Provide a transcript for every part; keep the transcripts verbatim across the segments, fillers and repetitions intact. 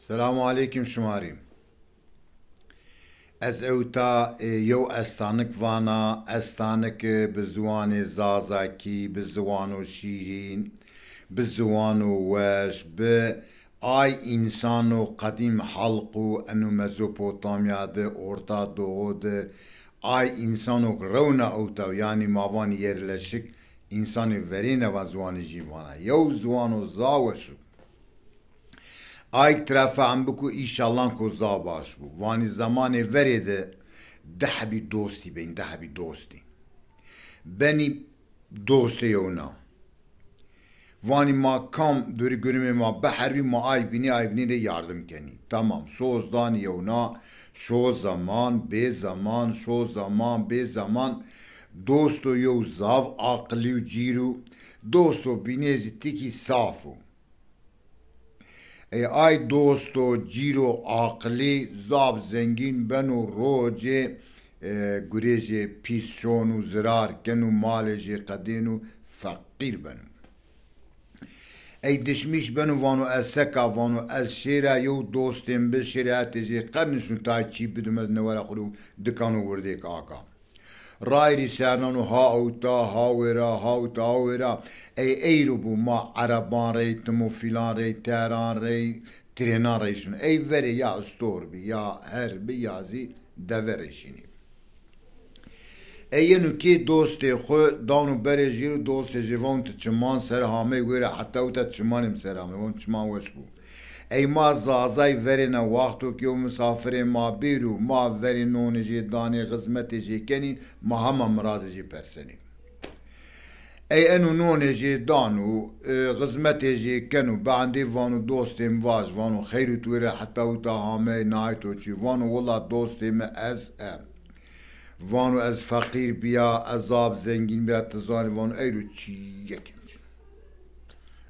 Selamu aleykum şima rî. Ez ewta, e, yew estanik vana, estanik, e, bi ziwanê Zazakî, bi ziwano şîrîn, bi ziwano weş, bi ay însano qedîm halq û eno Mezopotamya de, Orta Doğu de, ay însano rewna ewta, yanî ma vanî yerleşik, însanê verêne va ziwanê jî vana. Yew ziwano za weş o. Ayk tira fehm biko, înşallah ko za baş bo. Vanî zemanê verê de di hebî dostî bên, di hebî dostî. Benî dostê yewna. Vanî ma kam dûrî gunimê ma biherbî, ma ay bînî, ay bînî rê yardim kenî. Tamam, soz danî yewna, şo zeman, bê zeman, şo zeman, bê zeman. Dosto yew zaf aqilî û cîr o, dosto bînê zî tikî saf o. Ey ay dosto cîro aqilî zaf zengîn beno, rocê, e, gurê jê pîs şono, zirar keno, malê jê qedêno, feqîr beno. Ey dişmîş beno, vano ez seka, vano ez şêra yew dostên bi, şêra hetê jê qer nişno tay çî bidim, ez newera xwu rê dikano wirdêk aka. Rayîrî sernano ha ewta, ha wêra, ha ewta, ha wêra. Ey eyro bû ma ereban rey, timofîlan rey, teran rey, trênan rey şino. Ey verê ya istor bî, ya her bî, ya zî deve rê şînî. Ey yeno kê dostê xwu, dano berê jê ro, dostê jê vano ti çiman ser hamey wêra, heta ewta çimanê mi ser hamey, vano çiman weş bû. Ey ma Zazay verêne, wexto ke yew misafirê ma bêro, ma verê nonê jê danê, xizmetê jê kenî, ma hema mirazê jê persenî. Ey eno nonê jê dano, e, xizmetê jê keno, bendê vano dostê mi vaj, vano xeyr û tu wêre heta uta hamey, nayê to çi? Vano willa dostê mi ez e. Vano ez feqîr bîya, ez zaf zengîn bîya, ti zanî, vano eyro çî yekê mi çin.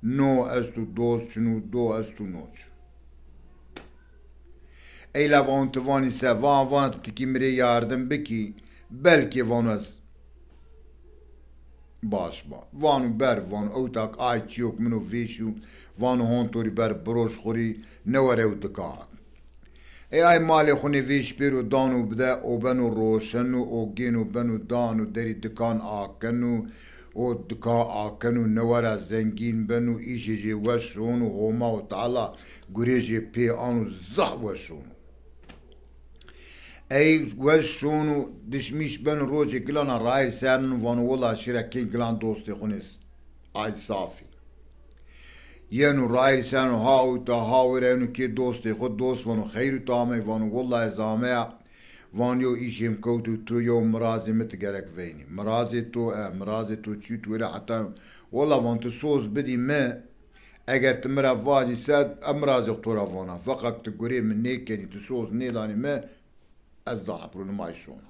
No esto doz çin û do esto no çin. Ey la vano ti vanî se, van, van ti kî mi rê yardim bikî, belkê vano ez baş ba. Vano ber, vano ewta ke ay çîyok min o vêşî, vano hon to rî ber biroş xwu rî, newere ew dikan. Ey ay malê xwu nê vêş pêro dano bide, o beno roşeno, o gêno beno dano derî dikan akeno, o dikan akeno, newera zengîn beno, îşê jê weş şono, Homa û Teala gurê jê pê ano, zaf weş şono. Ey weş şono, dişmîş beno, rocê gilana rayîr serneno, vano willa şêra kên gilan dostê xwu nê ay safî. Yeno rayîr serneno ha ewta ha wêra, yeno kê dostê xwu, dost vano xeyr û tu amey? Vano willa ez ameya, van yew îşê mi kewto, tu yew mirazê mi ti gerek veynî. Mirazê to e, mirazê to çî, tu wêre heta, willa van tu soz bidî mi, eger ti mi ra vacî se, ez mirazê xwu to ra vana. Feqet ti gurê mi nêkenî, ti soz nêdanî mi, ez dana pro nimay şona.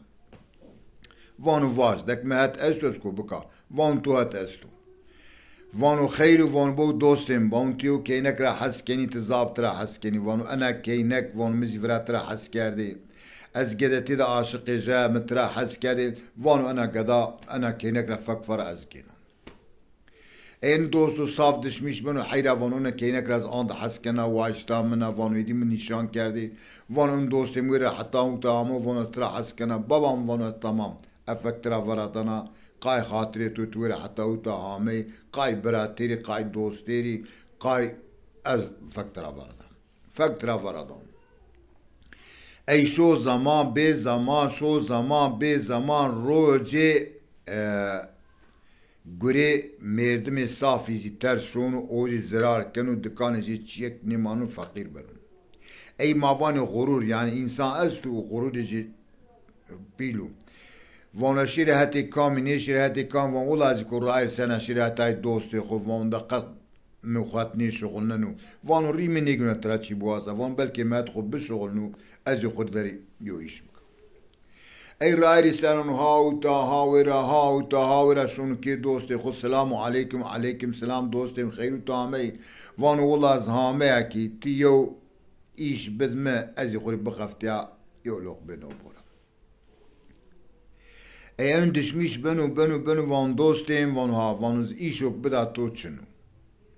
Vano vaj, dek mi het esto ez ko bika. Vano to het esto. Vano xeyr o, vano bo dostê mi, vano ti yew keynek ra hes kenî, ti zaf ti ra hes kenî. Vano ena keynek, vano mi zî vira ti ra hes kerdê. Ez gedetî de aşiqê je, mi ti ra hes kerdê. Vano ena geda, ena keynek ra fek fara ez gêna. Ê in dosto saf dişmîş beno, heyra vano ina keynek ra ez anda hes kena, wajîta min a, vano êdî mi nîşan kerdê. Vano in dostê mi wêre heta uta amo, vano ti ra hes kena. Baba mi vano tamam. Ez fek ti ra vera dana, qay xatirê to, ti wêre heta uta hamey, qay biratêrî, qay dostêrî, qay ez fek ti ra vera dana. Fek tira vera dan. Ey şo zaman bê zaman, şo zaman bê zaman, rocê, e, gurê mêrdimê safî zî ters şono, o zî zirar keno, dikanê zî çîyek nêmano, feqîr beno. Ey ma vanê xurur, yanî însan esto û xururê zî pîl o. Vano şêrê hetê kamî, nêşêrê hetê kamî, van wila ez ko rayîr sena şêrê hetay dostê xo, van de qet mi xwet nêşuxulneno. Vano rî mi nêgino tira çî biwaza. Van belkê mi het xo bişuxulno, ez ê xo derî yo îş bika. Ey rayîrî serano ha uta, ha wêra, ha uta, ha wêra şono kê dostê xo, selamu aleykum, aleykum selam dostê mi, xeyr uta amey. Vano wila ez hameya kî ti yew îş bid mi, ez ê xo rê bixeftiya yew loqmê no bora. Ey ewn dişmîş beno, beno, beno, van dostê mi, vano ha, vano ez îşok bida to çin o.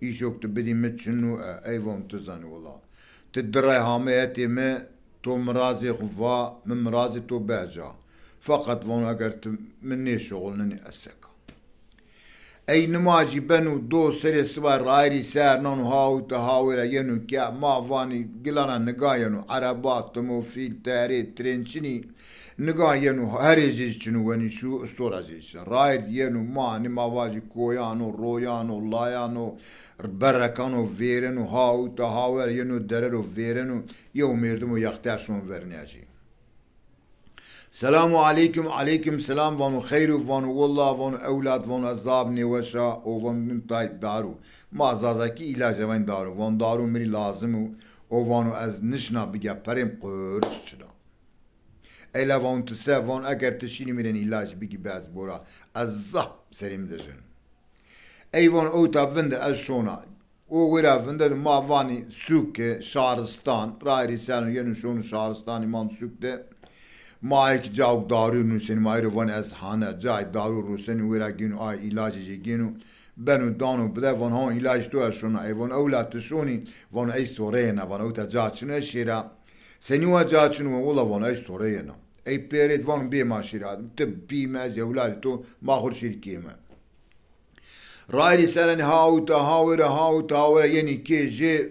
Îşok tu bidî mi çin o, e, ey vano tu zanî wila. Ti di rey hame hetê mi, to mirazê xwu va, mi mirazê to beca. Feqet vano eger ti mi nêşuxulnenî ez seka. Ey nimajî beno do serê siba rayirî ser nano hawite hawêra yeno ke ma vanî gilana niga yeno, ereba, timofîl, terê, trên çinî niga yeno, herê zî çino wenî şu, istora zî çino. Rayir yeno ma nî ma vajî koyan o, royan o, layan o, berrekan o, vêren o, hawite hawêra yeno, derer o, vêren o, yew mêrdim o yexter şon vernîya jî. Selamu aleykum, aleykum selam, vano xeyr o, vano willa, vano ewlad, vano ez zaf nêweş a, o vano min tay daru. Ma zazakî îlac evayn daru. Vano daru mi rî lazim o, o vano ez nişna bigî perê mi qurç çin a. Ey la vano ti se, vano eger ti şînî mi rê îlac bigî bes bora. Ez zaf serê mi dejeno. Ey vano ewta vinde ez şona. O wêra vinde ma vanî sûke, şaristan, rayirî seno yeno şono şaristanî man sûk de. Ma ê ki cawk darû nusenî ma ê ro vanî ez hane, cayê darû rusenî wêra gêno ay îlacê jê gêno. Beno dano bide, vano hawn îlacê to ez şona. Ey vano ewla ti şonî, vano ey soreyena, vano ewta ca çino ez şêra. Senî wa ca çino? Willa vano ey soreyena. Ey pêrêd vano bê ma şêra, ti pî mi ez ewladê to, ma xwu rê şêrî kême. Rayirî serenî hawita hawêra, hawita hawêra yenî kê jê,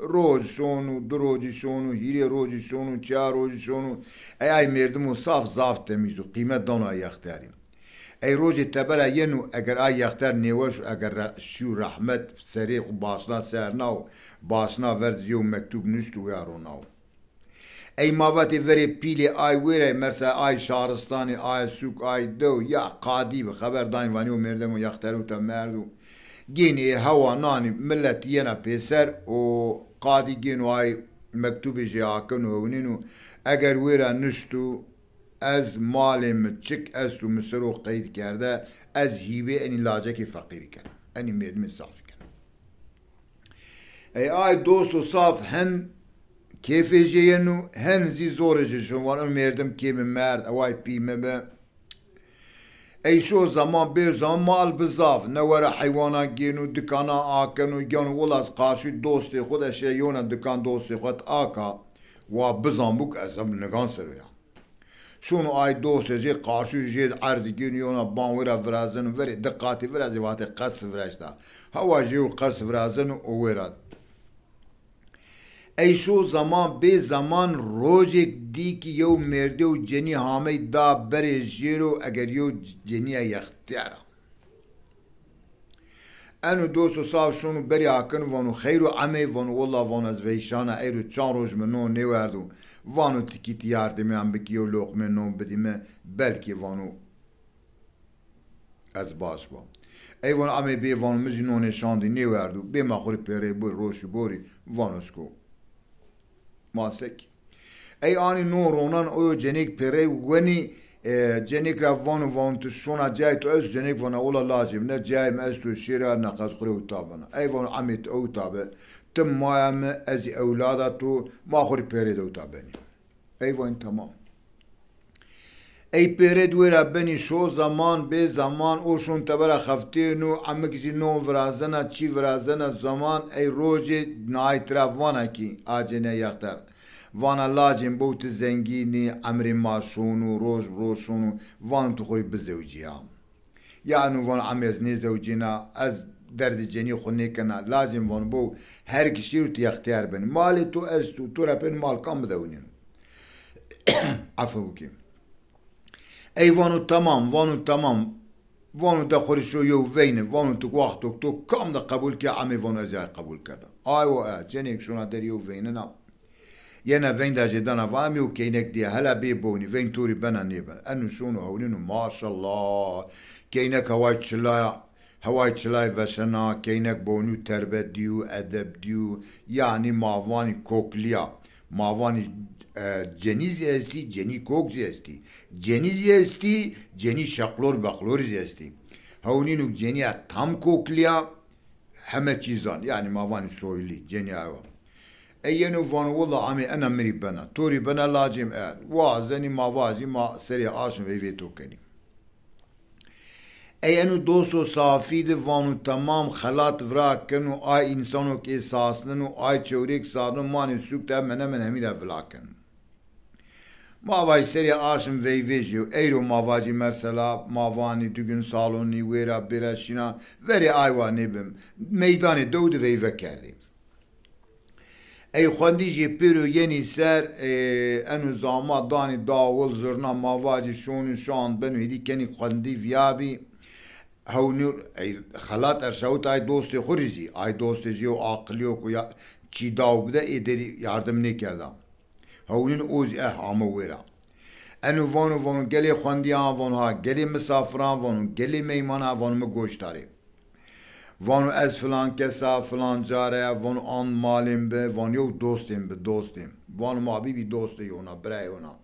roj şono, di rojî şono, hîrê rojî şono, çar rojî şono. Ey ay mêrdimo saf zaf temîz o, qîmet dano ay yexterî. Ey rojê tebera yeno, eger ay yexter nêweş o, eger re-, şîyo rehmet, serê xwu başna ser nao, başna ver zî yew mektub nuşto, wêya ronao. Ey ma vatê verê pîlê ay wêrey, mersa ay şaristanî, ay sûk, ay dew, ya qadî bi xeber danî vanî o mêrdemo yexter ewta merdo. Gênî ê hewa nanî milet yena pêser û qadî gêno ay mektubê jê akeno hewnêno. Eger wêra nuşto, ez malê mi çik esto mi ser o qeyd kerde, ez hîvê enî lacekê feqîrî kena. Enî mêrdimê safî kena. Ey ay dosto saf hen kêfê jê yeno, hen zî zorê jê şon. Vano ey mêrdim kê mi merd, eway pî mi bi. Ey şo zaman bê zaman mal bi zaf, ne wera heywana gêno, dikana akeno, gêno wila ez qarşî dostê xwu de şe yewna dikan dostê xwu de aka, wa bizan bû ke ez hem nigan ser o ya. Şono ay dostê jê qarşî jê erdî gêno yewna ban wêra virazeno, verê di qatî virazê, vatê qers viraşta. Hewa jê yew qers virazeno û wêra. Ey şo zaman bê zaman rojêk dî ki yew mêrdê û cenî hamey da berê jêro, eger yew cenîya yextiyar a. Eno dosto saf şono berî akeno vano xeyr o emey, vano willa vano ez veyşana, ey ro çand roj mi non nêwerdo. Vano ti kî ti yardimîyan bikî, yew loqmê non bidî mi, belkî vano ez baş ba. Ey vano emey bê, vano mi zî nonê şandî nêwerdo. Bê ma xwu rê pêrey borî, roşî borî, vano ez ko. Ma se kî. Ey anî no ronan o yo cenêk pêrey wenî, e, cenêk ra vano, vano ti şona cayê to esto? Cenêk vana wila lacê mi ne, cayê mi esto, şêra neqez xwu rê ewta bena. Ey vano emê ti ewta bi, ti maya mi, ez zî ewlada to, ma xwu rê pêrê de ewta benî. Ey vanî temam. Ey pêrêd wêra benî şo zaman bê zaman o şon tebera xeftêno, emik zî non virazena, çî virazena zaman, ey rojê nayî tira vana kî, a cenîya yexter. Vana lacê mi bo ti zengîn î, emrê ma şono, roj bi roj şono, vano ti xwu rê bizewicîya. Yano vano emê ez nêzewicîna, ez derdê cenîyê xwu nêkena. Lacê mi vano bo her kişî ro ti yextiyar benî. Malê to esto, to ra pêro mal kam bidewnîno? Efwe bikê. Ey vano temam, vano temam. Vano de xwu rê şo yew veyne, vano ti waxto to kam de qebul ke, emê vano ez ay qebul kerda. Ay o e, cenêk şona der yew veynena. Yena veynda jê dana vana mi yew keynek dîya, hela bê bownî, veyn to rî bena nêbena. Eno şono hewnîno maşallah. Keynek heway çilaya, heway çilay veşena, keynek bownî terbet dîyo, edeb dîyo. Yanî ma vanî koklîya. Ma vanî, e, cenî zî estî, cenî kok zî estî. Cenî zî estî, cenî şeqlor beqlorî zî estî. Hewnîno cenîya tam koklîya, heme çî zan. Yanî ma vanî soylî, cenîya ewa. Ey yeno vano willa emê ena mi rî bena. To rî bena lacê mi e. Wazenî ma vajî ma serê aşm veyvê to kenî. Ey eno dosto safî de vano temam xelat vira keno, ay însano ke sasneno, ay çewrêk sazno, manê sûk de hemen hemen hemî ra vila keno. Ma vajî serê aşm veyvê jî yo. Eyro ma vajî mesela, ma vanî digün salonî, wêra bêra şîna, verê ay wa nêbim. Meydanê dew de veyve kerdê. Ey xwendî jî pêro yenî ser, e, eno zama danî dawul zurna, ma vajî şonî şan beno, hêdî kenî xwendî vîyabî. Hewnî, ey, xelat erşawit ay dostê xwu rî zî. Ay dostê jî yew aqilî yo ku ya, çî daw bide, ê derî yardim nêkerda. Hewnîn o zî eh ame wêra. Eno vano, vano gelê xwendîyan, vano ha gelê misafiran, vano gelê meymanan, vano mi goş darê. Vano ez filan kesa, filan care, vano an malên bi, vano yew dostên bi, dostên. Vano ma bîbî dostê yewna, birayê yewna.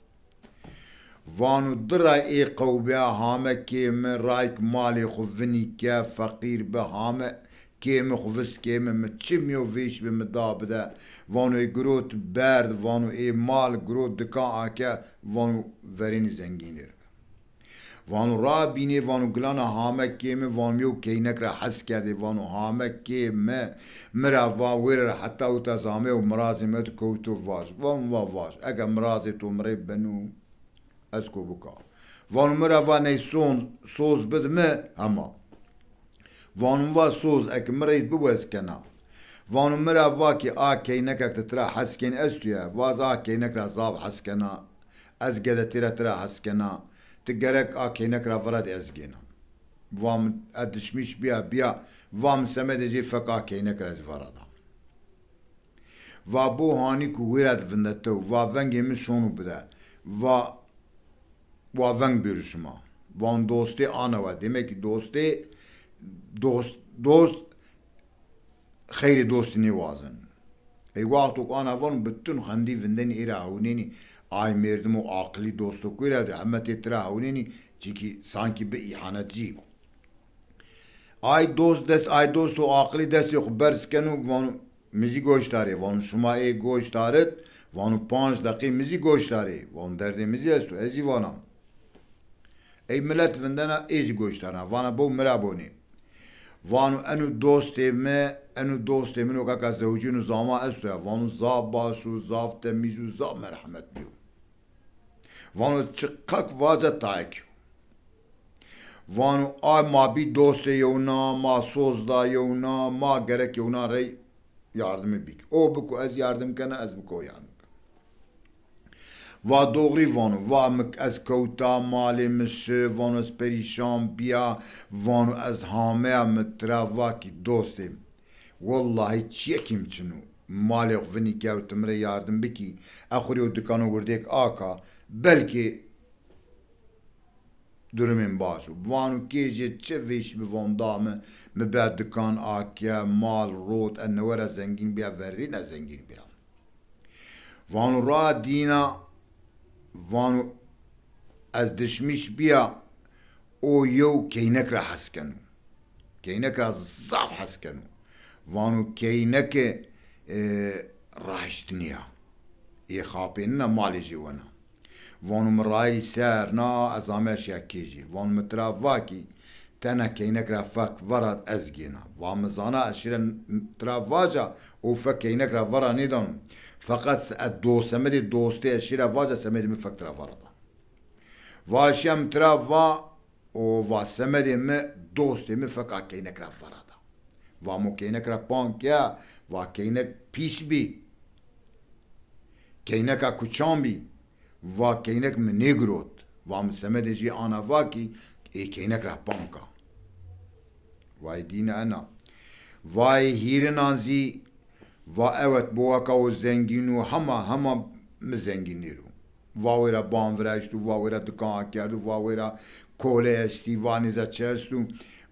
Vano di ra ê qewbîya hame kê mi, rayk malê xwu vinî ke, feqîr bi, hame kê mi xwu vist kê mi, mi çi mîyo vêş bi mi da bide. Vano ê girot berd, vano ê mal girot dikan ake, vano verênî zengînêr. Vano ra bînê, vano gilana hame kê mi, vano yew keynek ra hes kerdê, vano hame kê mi, mi ra va wêre ra heta uta ez ameyo mirazê mi di kewto vaj. Vano va vaj. Eke mirazê to mi rê beno, ez ko bika. Vano mi ra va ney son, soz bid mi, hema. Vano mi va soz, eke mi rê bibo ez kena. Vano mi ra va ki a keynekek ti tira hes kên esto ya, vaz a keynek ra zaf hes kena. Ez gedetî ra tira hes kena. Ti gerek a keynek ra vira de ez gêna. Va mi, e dişmîş bîya, bîya, va mi semedê jê fek a keynek ra ez vira da. Va bo hanî ku wêra di vindetew, va vengê mi şono bide. Va, wa veng bêro şima. Van dostê ana wa. Demek ki dostê, dost, dost xeyrê dostî nêwazeno. Ey wexto ku ana vano, bütün xendî vindenî, ê ra hewnênî, ay mêrdimo aqilî dosto ku ra de heme tê tira hewnênî, çinkî sankî bi îhanetcî. Ay dost dest, ay dosto aqilî destê xwu berz keno, vano mi zî goş darê, vano şima ê goş darit, vano panc deqî mi zî goş darê, vano derdê mi zî esto, ez zî vana. Ey milet vindena, ê zî goştarna. Vana bo mi ra bonê. Vano eno dostê mi, eno dostê min o kaka zewcîno zama esto ya. Vano zaf baş o, zaf temîz o, zaf merhemetlî yo. Vano çiqak vaca tayek yo. Vano ay ma bî dostê yewna, ma soz da yewna, ma gerek yewna rey yardimî bik. O biko ez yardim kena, ez biko yardim kena. Va doğrî vano, va mi ez kewta, malê mi şi, vano ez perîşan bîya, vano ez hameya mi tira va kî dostê mi. Wellahî çiyekî mi çin o. Malê xwu vinî kewt, ti mi rê yardim bikî. E xwu rê o dikano wirdêk aka. Belkî durumên baş o. Vano kê jê çi vêş bi, von da mi, mi be dikan ake, mal, rot, e newe ra zengîn bîya, verrîn e zengîn bîya. Vano ra dîna, vano ez dişmîş bîya, o yew keynek ra hes keno. Keynek ra zaf hes keno. Vano keyneke, e, raşt nîya. Ê xapênina malê jê wena. Vano mi rayîrî ser na, ez ame şiya kê jî. Vano mi tira va kî tena keynek ra fek verat ez gêna. Va mi zana ez şire tira vaca, o fek keynek ra vera nêdano. Feqet se-, e do semedê dostê ez şire vaca, semedê mi fek tira vera da. Va şiya mi tira va, o va semedê mi, dostê mi fek a keynek ra vera da. Va mo keynek ra pan ke, va keynek pîs bî. Keyneka kuçan bî. Va keynek mi nêgirot. Va mi semedê jê ana va kî ê keynek ra pan ka. Vay dîne ena. Vay hîrinan zî va ewet bo weka o zengîn o, hema hema mi zengînêr o. Va wêra ban viraşto, va wêra dikan akerdo, va wêra kole estî, va nêza çi esto.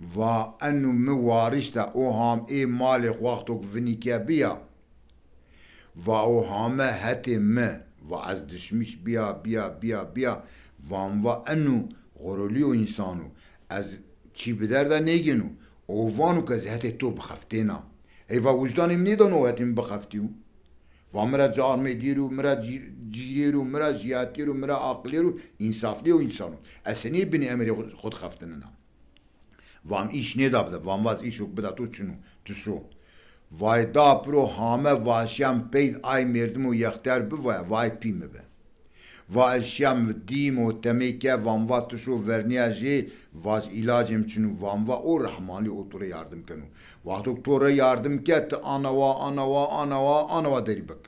Va eno mi warişta o ham ê malê xwu wexto ki vinî ke bîya. Va o hame hetê mi. Va ez dişmîş bîya, bîya, bîya, bîya. Van va eno xurulî yo însan o. Ez çî bi derda nêgêno. O vano ke ez hetê to bixeftêna. Ey va wijdanê mi nêdano o hetê mi bixeftîyo. Va mi ra carmêdêr o, mi ra cî-, cîrêr o, mi ra jiyatêr o, mi ra aqilêr o, însaflî yo însan o. Ez senî binê emerê xwu, xwu dixeftinina. Vam îş nêda bide. Vam va ez îşok bida to çin o. Tu şo. Vay da piro hame va şîyam peyd ay merdim o yextiyar bi vaya, vay pî mi bi. Va ez şîyam dîm o temê ke, vam va tu şo vernîya jê, va ez îlacê mi çin o, vam va o rehmanlî o to rê yardim keno. Wexto to rê yardim ke ti ana wa, ana wa, ana wa, ana wa derî bik.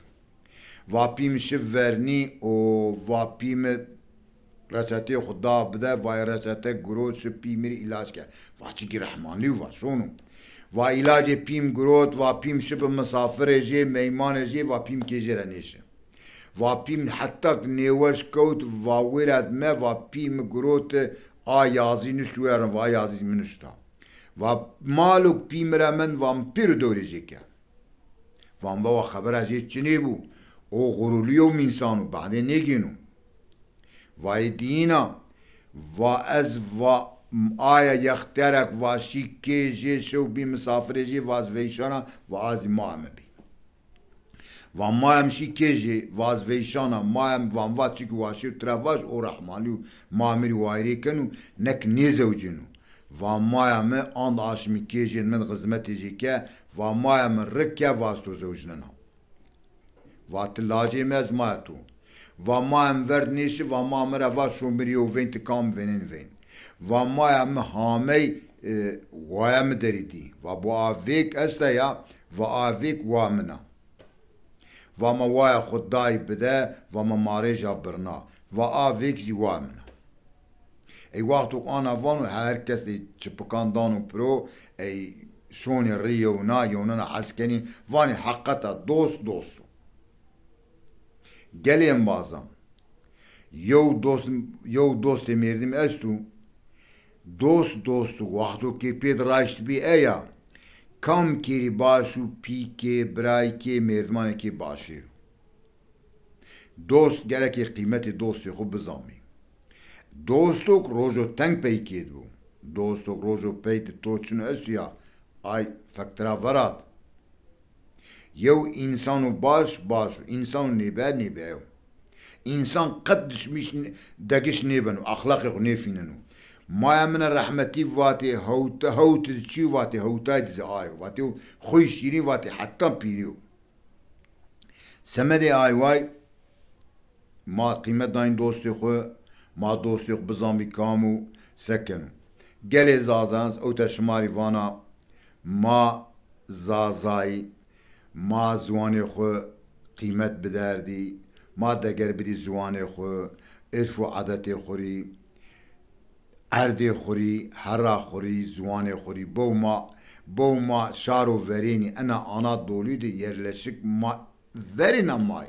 Va pî mi şi vernî û va pî mi reçeteyê xwu da bide, va reçete girot şi pî mi rê îlac ke. Va çikî rehmanlî û va şono. Va îlacê pî mi girot, va pî mi şi bi misafirê jê, meymanê jê, va pî mi kê jê re nêşi. Va pî mi heta ki nêweş kewt, va wêret me, va pî mi girot, a yazî nuşt wêren, va yazî mi nuşta. Va malok pî mi re min, va mi pêro dewrê jê ke. Van va wa xebera jê çinê bû. O xurulî yew însan o, badê nêgêno. Vayê dîyîna, va ez va aya yextiyarek va şî kê jê şew bî misafirê jê va ez veyşana, va a zî maya mi bî. Va maya mi şî kê jê, va ez veyşana, maya mi van va çik wa şêw tira vaj o rehmanlî û ma mi rî wayirê keno, nek nêzewcêno. Va maya mi and aşmî kê jê min xizmetê jê ke, va maya mi rik ke va ez to zewcnena. Va ti lajê mi ez maya to. Va maya mi verd nêşi, va ma mi re va şo mi rê yew veyn ti kam vênên veyn. Va maya mi hamey, e, waya mi derî dî. Va bo a vêk esta ya, va a vêk wa min a. Va ma waya xwu day bide, va ma marêja birna. Va a vêk zî wa min a. Ey wexto ana vano her kes ey çipikan dano piro, ey şonê rê yewna, yewnena hes kenî, vanê heqeta dost, dost o. Gelê embazan, yew dost, yew dostê mêrdim esto, dost, dost o, wexto kê pêd raşt bî eya, kam kêrî baş û pîkê, birayê kê, mêrdimanê kê başêr o. Dost, gelekê qîmetê dostê xwu bizamî. Dostok rojo teng pey kêd bo. Dostok rojo pey di to çin esto ya, ay fektira verat. Yew însano baş, baş o. Însano nêbe, nêbe yo. Însan qet dişmîş n-, degiş nêbeno, axlaqê xwu nêfîneno. Maya min a rehmetî vatê hewt-, hewt di çî vatê hewtay di zî ayo. Vatê xwî şîrîn vatê heta pîrî yo. Semedê ay way ma qîmet dayîn dostê xwu, ma dostê xwu bizanbî kam û se keno. Gelê Zaza, ez ewta şima rî vana, ma Zazayî, ma ziwanê xwu qîmet biderdî, ma deger bidî ziwanê xwu, irf û edetê xwu rî, erdê xwu rî, herra xwu rî, ziwanê xwu rî. Bew ma, bew ma şaro verênî ena Anadolî de yerleşik ma verêna may.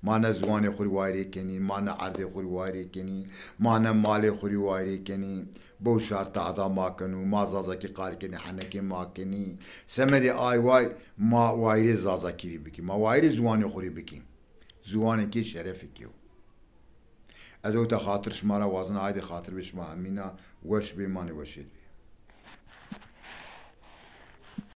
Ma ne ziwanê xwu rî wayirê kenî, ma ne erdê xwu rî wayirê kenî, ma ne malê xwu rî wayirê kenî. Bew şar tahda ma keno, ma Zazakî qal kenî, henekê ma kenî. Semedê ay way ma wayirê Zazakî rî bikî, ma wayirê ziwanê xwu rî bikî. Ziwanê kê şerefê kê yo. Ez ewta xatir şima ra wazena, aydê xatir bê şima hemîna, weş bê, manê weşê de bê.